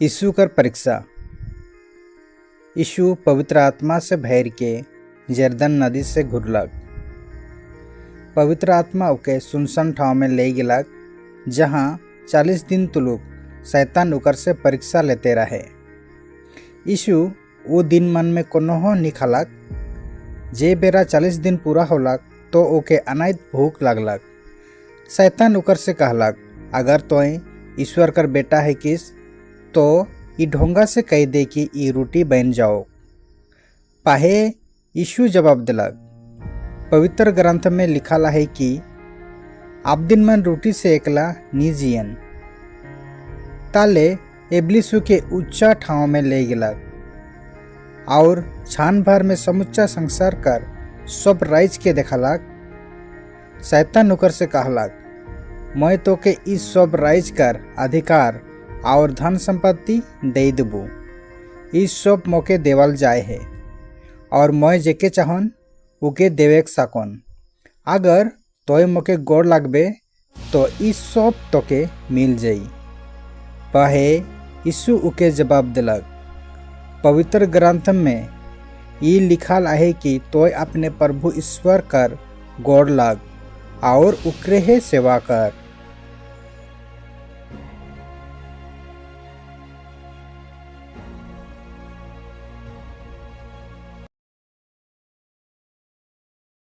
यीशु कर परीक्षा। यीशु पवित्र आत्मा से भैर के यरदन नदी से घुरलक। पवित्र आत्मा ओके सुनसान ठाव में ले गेलक, जहाँ 40 दिन तुलुक शैतान ओकर से परीक्षा लेते रहे। यीशु वो दिन मन में कोनोहो नी खालक। जे बेरा 40 दिन पूरा होलक तो ओके अनाइत भूख लागलक। शैतान ओकर से कहलक, "अगर तोय ईश्वर कर बेटा है किस तो ई ढोंगा से कह दे कि ई रोटी बन जाओ।" पाहे यीशु जवाब दिलक, "पवित्र ग्रंथ में लिखल है कि आबदिन मन रोटी से एकला नी जियन।" ताले इबलिस के ऊंचा ठाव में ले गेलक और छान भर में समुच्चा संसार कर सब राइज के देखलक। शैतान ओकर से कहलक, "मैं तो के इस सब राइज कर अधिकार और धन संपत्ति दे देबो। इस सब मोके देवल जाए है और मैं जेके चाहन उके देवेक सकन। अगर तोय मोके गोड़ लागबे तो इस सब तोके मिल जाई।" पहे यीशु उके जवाब दिलक, "पवित्र ग्रंथ में ई लिखल आहे कि तोय अपने प्रभु ईश्वर कर गोड़ लाग और उकरे हे सेवा कर।"